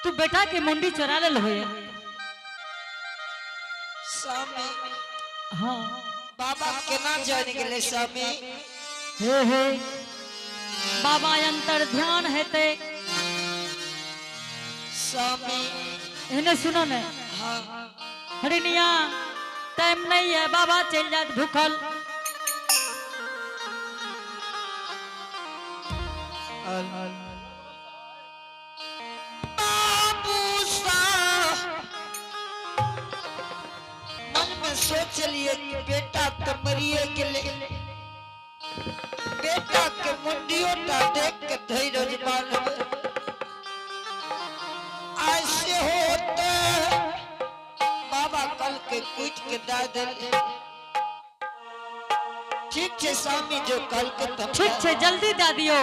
तू बेटा के मुंडी चोरा लेल होए। स्वामी। हाँ। बाबा केना जान गेले स्वामी? हे हे बाबा अंतर ध्यान हेते। स्वामी। एने सुनो ने। हाँ। हरिनिया टाइम नहीं है, बाबा चल जात भूखल। बाबू सा मन में सोच लिए कि बेटा तो मरिए गेले, बेटा के मुंडियो टा देख के धैर्य बांधबे। ऐसे होते बाबा कल के कूट के दे दिल। ठीक छे स्वामी, जो कल के तम ठीक छे, जल्दी दे दियो।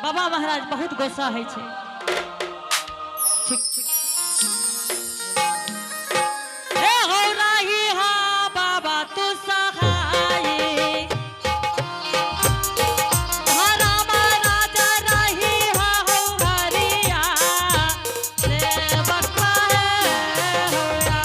बाबा महाराज बहुत गुस्सा है छे। ठीक ठीक। ए हो राही हा बाबा तू सहाय, रामा राजा राही हा हो हरिया रे बकवा है होया।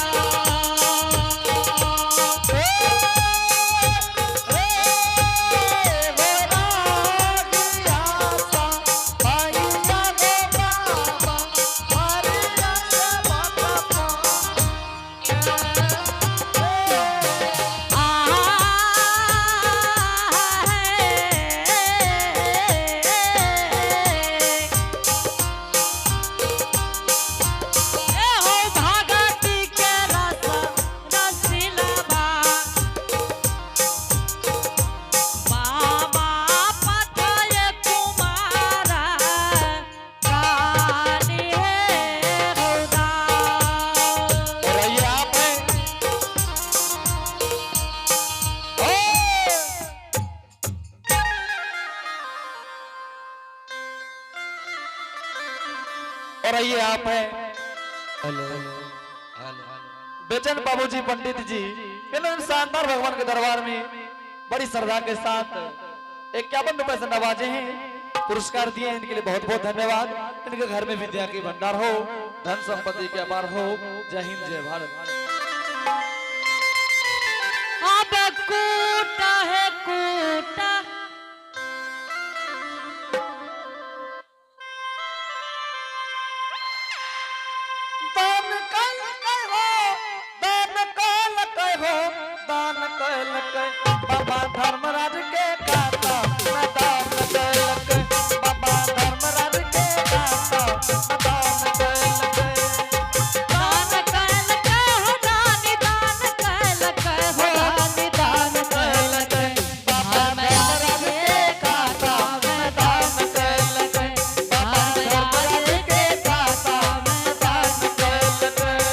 और ये आप हैं। ओ! और ये आप हैं बेचन बाबूजी पंडित जी, इन्होंने शानदार भगवान के दरबार में बड़ी श्रद्धा के साथ 51 रुपए से नवाजे हैं, पुरस्कार दिए हैं। इनके लिए बहुत बहुत धन्यवाद। इनके घर में विद्या की भंडार हो, धन संपत्ति के अपार हो। जय हिंद, जय भारत। अब कूटा है कूटा, दान कल कहो, दान कल कहो, दान कल कह बाबा धर्मराज के खाता में दान कल कह बाबा धर्मराज के खाता में दान कल कह। दान कैल कह दानी, दान कैल कह दानी, दान कैल कह बाबा धर्मराज के खाता में दान कल कह बाबा धर्मराज के खाता में दान कल कह।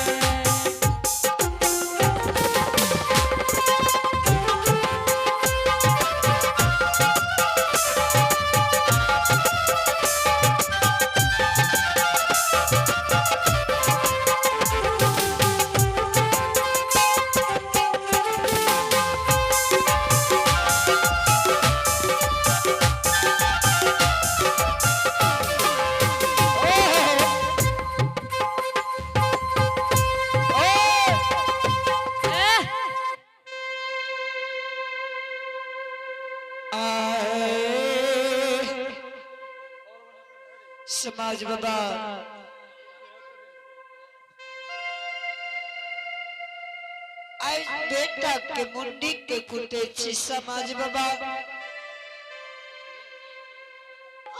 आए समाज बाबा आई बेटा के मुंडी के कुटे छी समाज बाबा।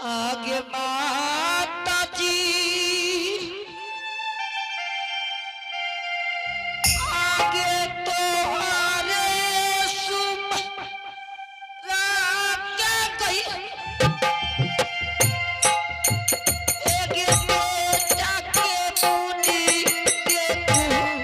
आगे माता जी, आगे तो हारे सुम रात गई। एक बेटा के मुंडी के कुटी।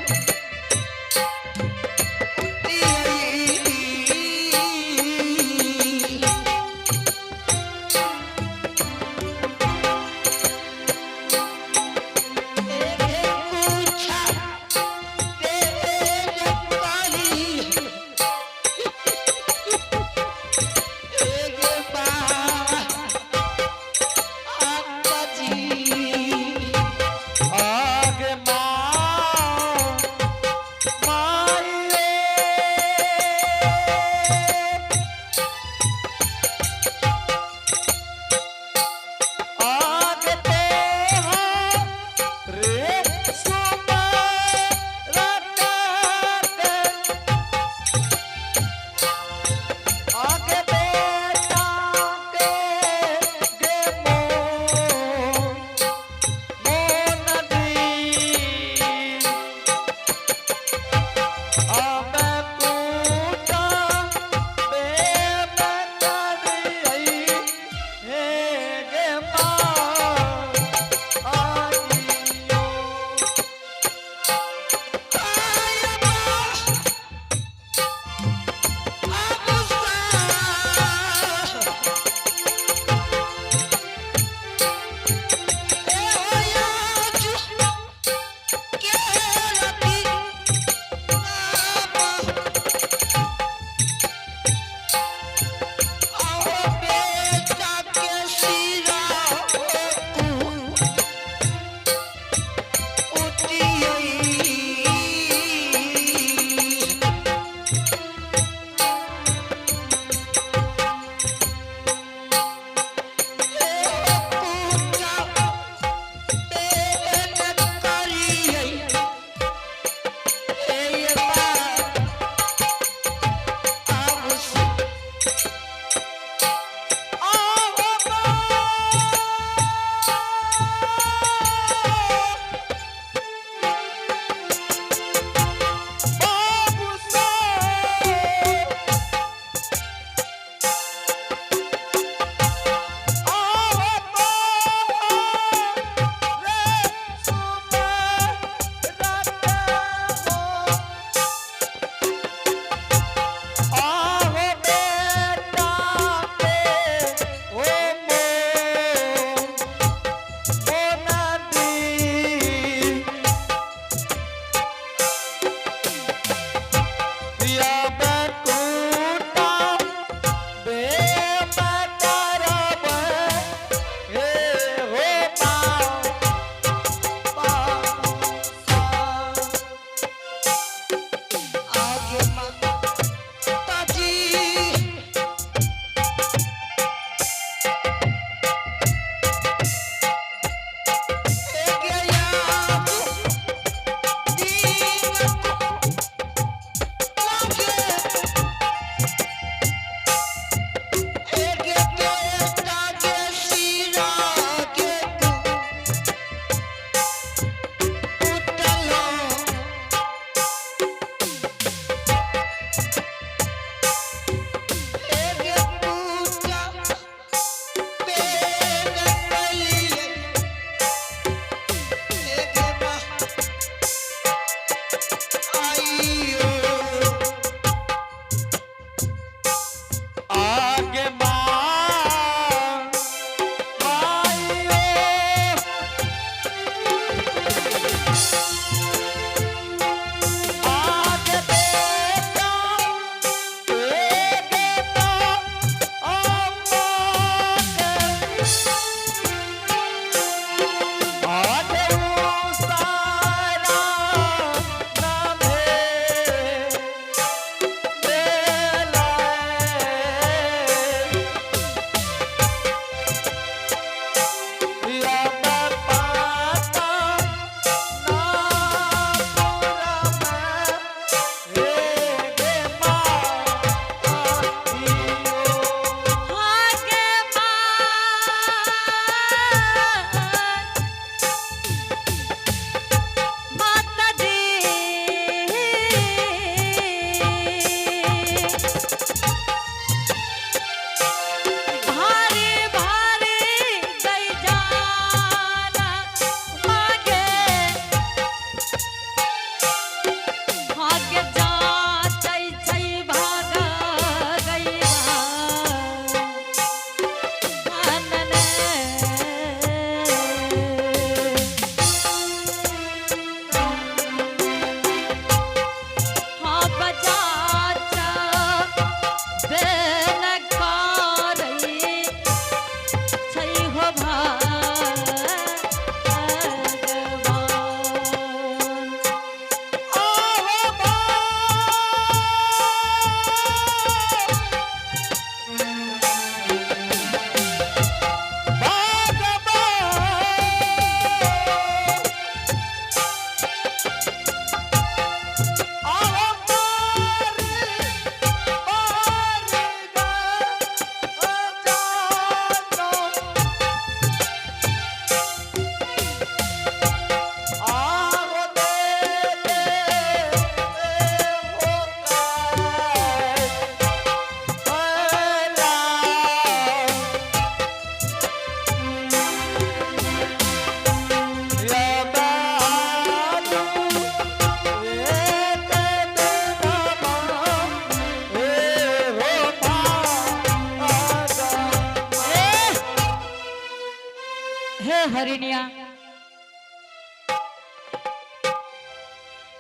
हरिणिया।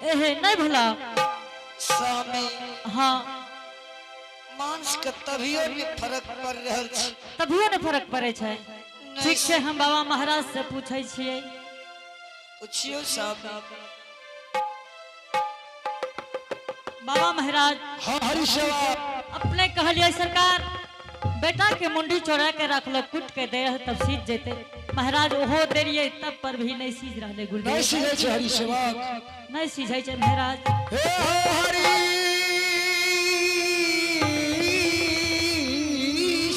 एहे नहीं भला। स्वामी। हाँ। मांस के तभियो भी फर्क पड़ रहल छै। तभियो ने फर्क पड़े छै। ठीक छै, हम बाबा महाराज से पूछै छियै। पूछियो स्वामी। बाबा महाराज। हाँ हरि सेवा। अपने कहलिए सरकार बेटा के मुंडी चोरा के रखलो, कुट के दे तब सीज जेते। महाराज ओहो देलिए तब पर भी नहीं सीज रहले गुरुदेव। नहीं सीझै छै हरि सेवा। नहीं सीझै छै महाराज। हे हो हरि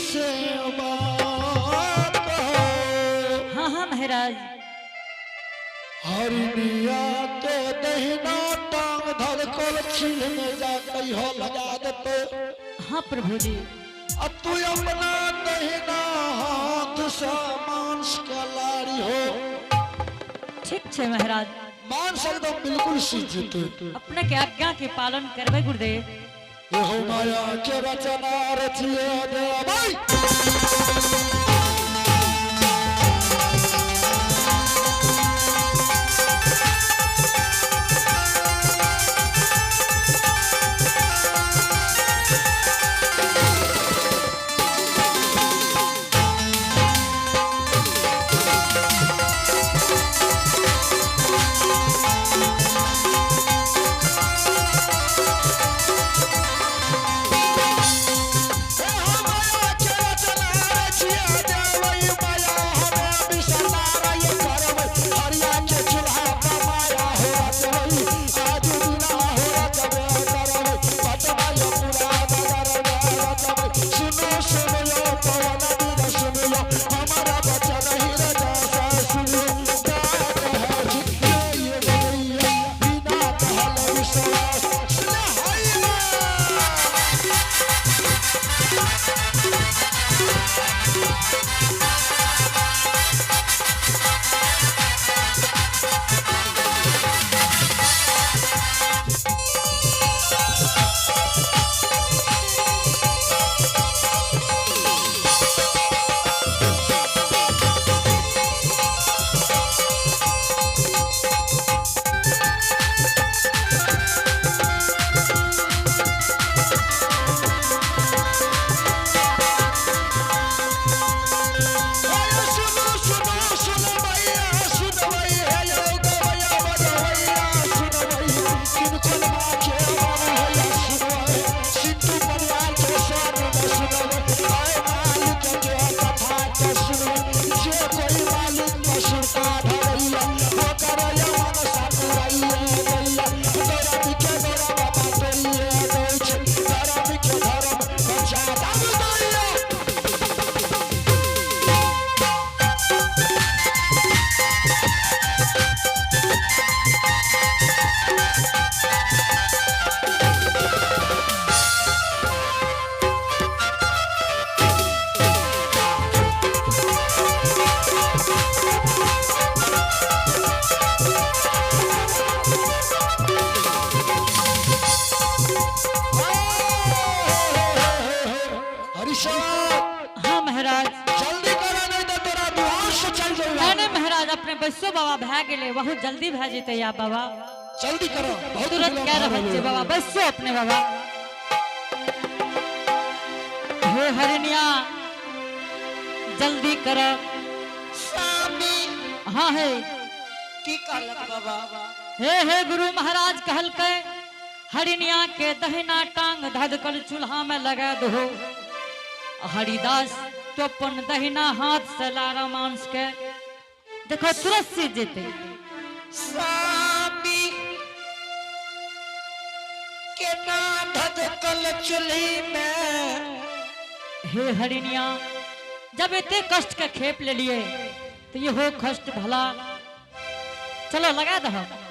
सेवा कहो। हाँ हाँ महाराज। हरिणिया के दहिना टांग धड़कल छील में जा कहियो लगा देते। हाँ प्रभु जी। अब तू अपना दहिना हाथ से मांस के लाड़ी हो। ठीक छै महाराज। मांस एकदम बिल्कुल सीज जेते। अपने के आज्ञा के पालन करबै गुरुदेव। हो माया के रचना रचिए देवई। हाँ महाराज। जल्दी करा, नहीं तो तोरा दुआर से चल जाएगा। नहीं नहीं महाराज, अपने बैसो बाबा भए गेलै, बहुत जल्दी भए जेतै या बाबा। जल्दी करो, बहुत तुरंत विलम्ब कह भऽ रहल छै। गेलै। बाबा बैसो अपने बाबा। हे हरिणिया, जल्दी कर। स्वामी। हाँ हे। की कहलक बाबा? हे हे गुरु महाराज कहलकै हरिणिया के दहिना टांग धधकल चूल्हा में लगा दो। हरिदास तो अपन दहिना हाथ से लारा मांस के, देखो तुरंत सीज जेते। स्वामी, केना धधकल चूल्ही में? हे हरिणिया, जब एते कष्ट के खेप ले लिए तो ये हो कष्ट भला। चलो लगा दो।